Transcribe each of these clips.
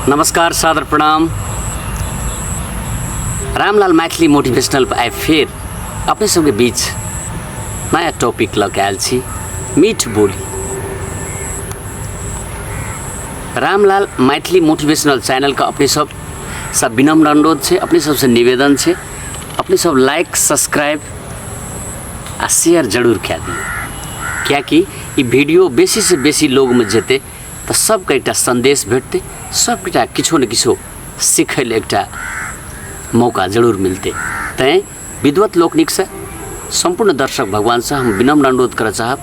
नमस्कार, सादर प्रणाम। रामलाल मैथिली मोटिवेशनल पर आइ फेर अपने सबके बीच नया टॉपिक लऽ के आयल छी, मीठ बोली। रामलाल मैथिली मोटिवेशनल चैनलके अपने सब सब विनम्र अनुरोध छै, अपने सबसँ निवेदन छै, अपने सब लाइक, सब्सक्राइब आ शेयर जरूर कए दियौ, किएकि ई वीडियो बेसीसँ बेसी लोगमे जेतै तऽ सबके एकटा सन्देश भेटतै, सबके एकटा किछो ने किछो सीखै लए एकटा मौका जरूर मिलतै। तैँ विद्वत लोकनिकसँ, सम्पूर्ण दर्शक भगवानसँ हम विनम्र अनुरोध करऽ चाहब,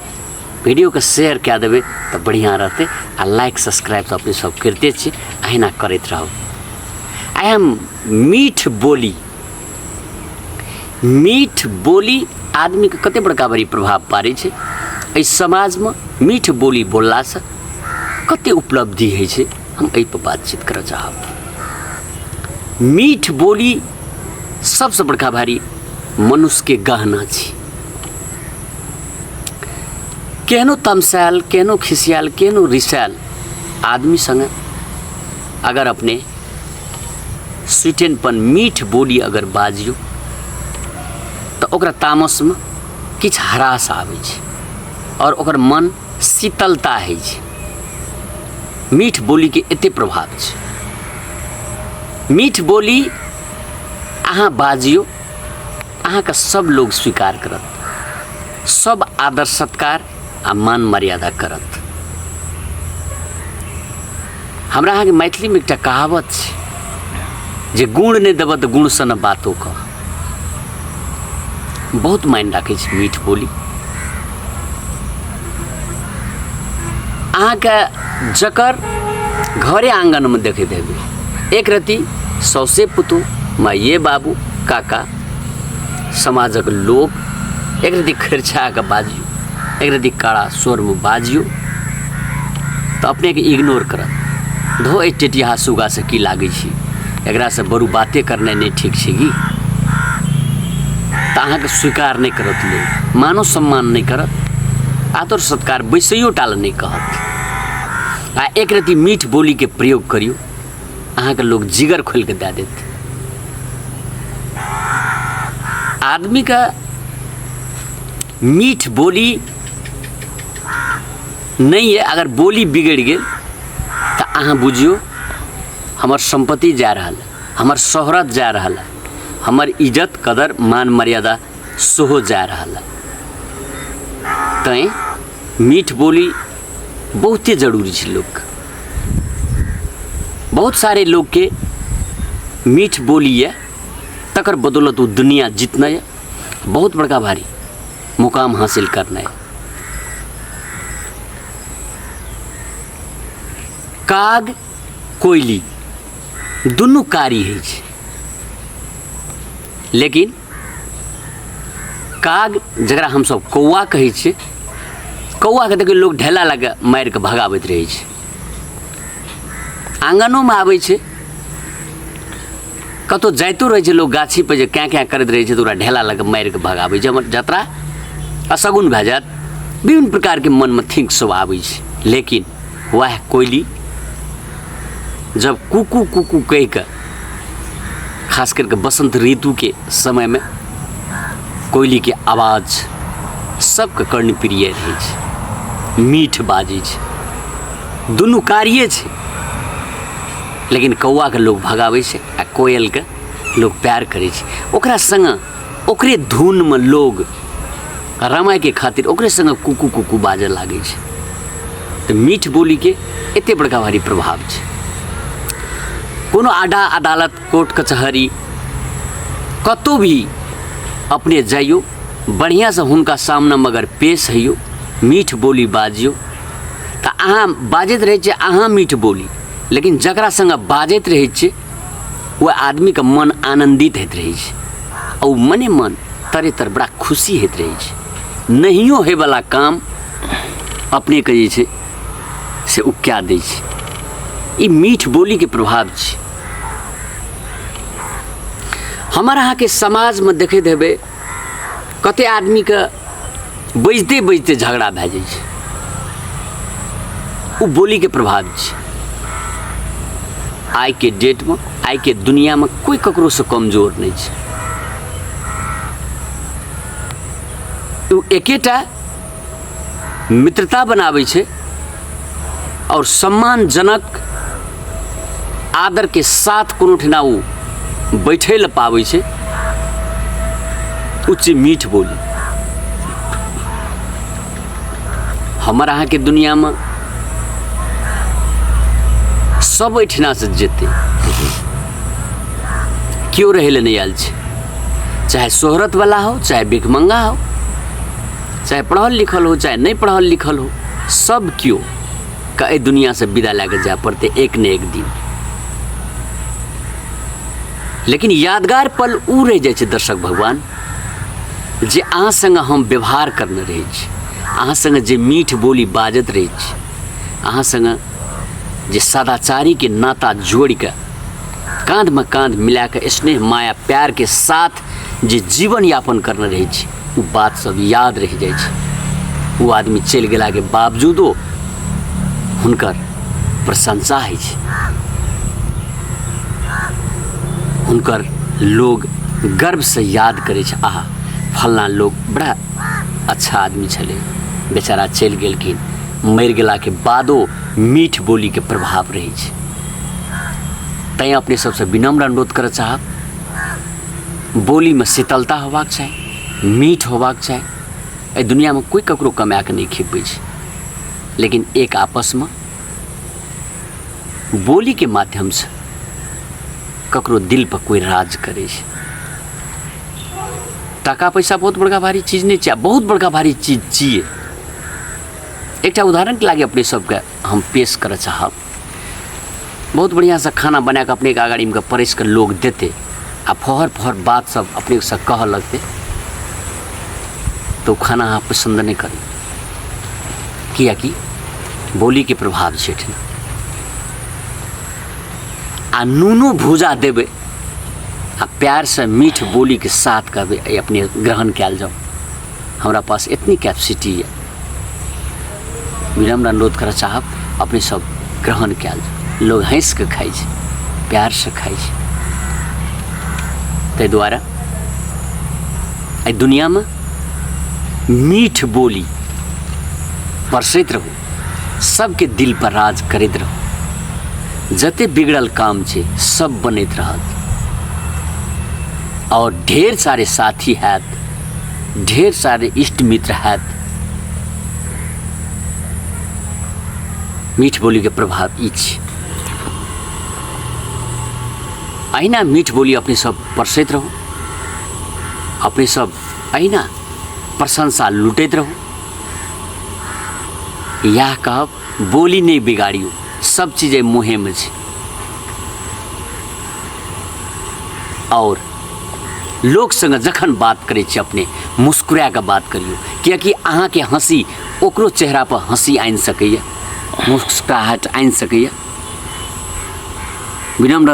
वीडियोके शेयर कए देबै तऽ बढ़िआँ रहतै, आ लाइक सब्सक्राइब तऽ अपने सब करिते छी, अहिना करैत रहब। आइ हम मीठ बोली, मीठ बोली आदमीके कते बड़का बड़ी प्रभाव पाड़ै छै एहि समाजमे, मीठ बोली बोललासँ कते उपलब्धि होइ छै, हम एहिपर बातचीत करऽ चाहब। मीठ बोली सबसँ बड़का भारी मनुष्यके गहना छी। केहनो तमसायल, केहनो खिसियाल, केहनो रिसायल आदमी सङ्गे अगर अपने स्वीटेनपन मीठ बोली अगर बाजियौ तऽ ओकरा तामसमे किछु ह्रास आबै छै आओर ओकर मन शीतलता होइ छै। मीठ बोलीके एते प्रभाव छै। मीठ बोली अहाँ बाजियौ, अहाँके सब लोग स्वीकार करत, सब आदर सत्कार आ मान मर्यादा करत। हमरा अहाँके मैथिलीमे एकटा कहावत छै जे गुण नहि देबऽ तऽ गुणसँ ने बातो कह। बहुत मानि राखै छै मीठ बोली। अहाँके जकर घरे आङ्गनमे देखैत हेबै, एक रत्ती सौसे पुतहु, माइए बाबू, काका, समाजक लोक एक रत्ती खरिछा कऽ बाजियौ, एक रत्ती कड़ा स्वरमे बाजियौ तऽ अपनेके इग्नोर करत। धो एहि टेटियाहा सुगासँ की लागै छी, एकरासँ बरू बाते करनाइ नहि ठीक छै की, तऽ अहाँके स्वीकार नहि करत लोक, मानो सम्मान नहि करत, आदर सत्कार बैसैयो टा लए नहि कहत। आ एक रत्ती मीठ बोलीके प्रयोग करियौ, अहाँके लोक जिगर खोलि कऽ दए देत। आदमीके मीठ बोली नहि यऽ, अगर बोली बिगड़ि गेल तऽ अहाँ बुझियौ हमर सम्पत्ति जा रहल है, हमर शोहरत जा रहल है, हमर इज्जत कदर मान मर्यादा सेहो जा रहल है। तैँ मीठ बोली बहुते जरूरी छै लोकके। बहुत सारे लोकके मीठ बोली यऽ, तकर बदौलत ओ दुनिया जितने यऽ, बहुत बड़का भारी मुकाम हासिल करना है। काग कोयली दुनू कारी होइ छै, लेकिन काग जकरा हमसब कौआ कहै छियै, कौआके देखियौ लोक ढेला लए कऽ मारि कऽ भगाबैत रहै छै, आङ्गनोमे आबै छै, कतहु जाइतो रहै छै लोक गाछीपर जे कैं कैं करैत रहै छै तऽ ओकरा ढेला लऽ कऽ मारि कऽ भगाबै छै, हमर जतरा असगुन भए जायत, विभिन्न प्रकारके मनमे थिंक सब आबै छै। लेकिन वएह कोयली जब कुकू कुकू कहि कऽ, खास करिके बसन्त ऋतुके समयमे कोयलीके आवाज सबके कर्णप्रिय रहै छै, मीठ बाजै छै। दुनू कारिये छै, लेकिन कौआके लोक भगाबै छै आ कोयलके लोक प्यार करै छै। ओकरा सङ्गे ओकरे धुनमे लोग रमायके खातिर ओकरे सङ्गे कुकू कुकू बाजऽ लागै छै। तऽ मीठ बोलीके एते बड़का भारी प्रभाव छै। कोनो आडा अदालत, कोर्ट कचहरी कतहु भी अपने जाइयौ, बढ़िआँसँ हुनका सामनेमे अगर पेश होइयौ, मीठ बोली बाजियौ, तऽ अहाँ बाजैत रहै छियै अहाँ मीठ बोली, लेकिन जकरा सङ्गे बाजैत रहै छियै ओहि आदमीके मन आनन्दित होइत रहै छै आ ओ मने मन तरे तर बड़ा खुशी होइत रहै छै। नहियो होइवला काम अपनेके जे छै से ओ कए दै छै। ई मीठ बोलीके प्रभाव छै। हमर अहाँके समाजमे देखैत हेबै कते आदमीके बजिते बजिते झगड़ा भए जाइ छै, ओ बोलीके प्रभाव छै। आइके डेटमे, आइके दुनियामे कोइ ककरोसँ कमजोर नहि छै। ओ एकेटा मित्रता बनाबै छै आओर सम्मानजनक आदरके साथ कोनो ठिना ओ बैठै लए पाबै छै। उच्च मीठ बोली हमर अहाँके दुनियामे सब एहिठिनासँ जेतै, केओ रहै लए नहि आयल छै, चाहे शोहरतवला हो, चाहे भिखमंगा हो, चाहे पढ़ल लिखल हो, चाहे नहि पढ़ल लिखल हो, सब केओ के एहि दुनियासँ विदा लए कऽ जाय पड़तै एक ने एक दिन। लेकिन यादगार पल उ रहि जाइ छै दर्शक भगवान, जे अहाँ सङ्गे हम व्यवहार करने रहै छी, अहाँ सङ्गे जे मीठ बोली बाजैत रहै छी, अहाँ सङ्गे जे सदाचारीके नाता जोड़िके काँधमे काँध मिलाके स्नेह माया प्यारके साथ जे जीवन यापन करने रहै छी, ओ बात सब याद रहि जाइ छै। ओ आदमी चलि गेलाके बावजूदो हुनकर प्रशंसा होइ छै, हुनकर लोग गर्वसँ याद करै छै, आहा फल्लाँ लोग बड़ा अच्छा आदमी छलै, बेचारा चलि गेलखिन। मरि गेलाके बादो मीठ बोलीके प्रभाव रहै छै। तैँ अपने सबसँ विनम्र अनुरोध करऽ चाहब, बोलीमे शीतलता होबाक चाही, मीठ होबाक चाही। एहि दुनिआँमे कोइ ककरो कमाके नहि खिबै छै, लेकिन एक आपसमे बोलीके माध्यमसँ ककरो दिल पर कोइ राज करै छै। टाका पैसा बहुत बड़का भारी चीज नहि छै, आ बहुत बड़का भारी चीज छियै। एकटा उदाहरणके लागि अपने सबके हम पेश करऽ चाहब। बहुत बढ़िआँसँ खाना बनाकऽ अपनेके अगाड़ीमे परसिकऽ लोग देतै आ फहर फहर बात सब अपनेसँ कहऽ लगतै, तऽ ओ खाना अहाँ पसन्द नहि करबै, किएकि बोलीके प्रभाव छै एहिठिना। आ नूनो भूजा देबै आ प्यारसँ मीठ बोलीके साथ कहबै, एहि अपने ग्रहण कयल जाउ, हमरा पास एतनी कैपेसिटी यऽ, विनम्र अनुरोध करऽ चाहब अपने सब ग्रहण कयल जाउ। लोग हँसि कऽ खाइ छै, प्यारसँ खाइ छै। ताहि दुआरे एहि दुनिआँमे मीठ बोली परसैत रहू, सबके दिल पर राज करैत रहू। जते बिगड़ल काम छै सब बनैत रहत और ढेर सारे साथी हैत, ढेर सारे इष्ट मित्र हैत। मीठ बोलीके प्रभाव ई छै। अहिना मीठ बोली अपने सब परसैत रहू, अपने सब अहिना प्रशंसा लुटैत रहू। इएह कहब, बोली नहि बिगाड़ियौ, सब चीज एहि मुँहेमे छै। आओर लोक सङ्गे जखन बात करै छी अपने मुस्कुरा कऽ बात करियौ, किएकि अहाँके हँसी ओकरो चेहरापर हँसी आनि सकैए, मुस्कुराहट आनि सकैए। विनम्र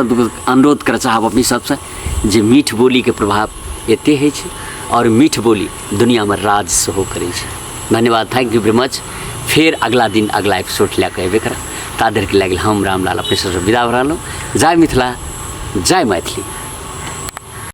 अनुरोध करऽ चाहब अपने सबसँ जे मीठ बोलीके प्रभाव एते होइ छै आओर मीठ बोली दुनिआँमे राज सेहो करै छै। धन्यवाद, thank you very much. फेर अगला दिन अगला एपिसोड लए कऽ अयबे करब, ता देरके लागि हम रामलाल अपने सबसँ विदा भऽ रहलहुँ। जय मिथिला, जय मैथिली।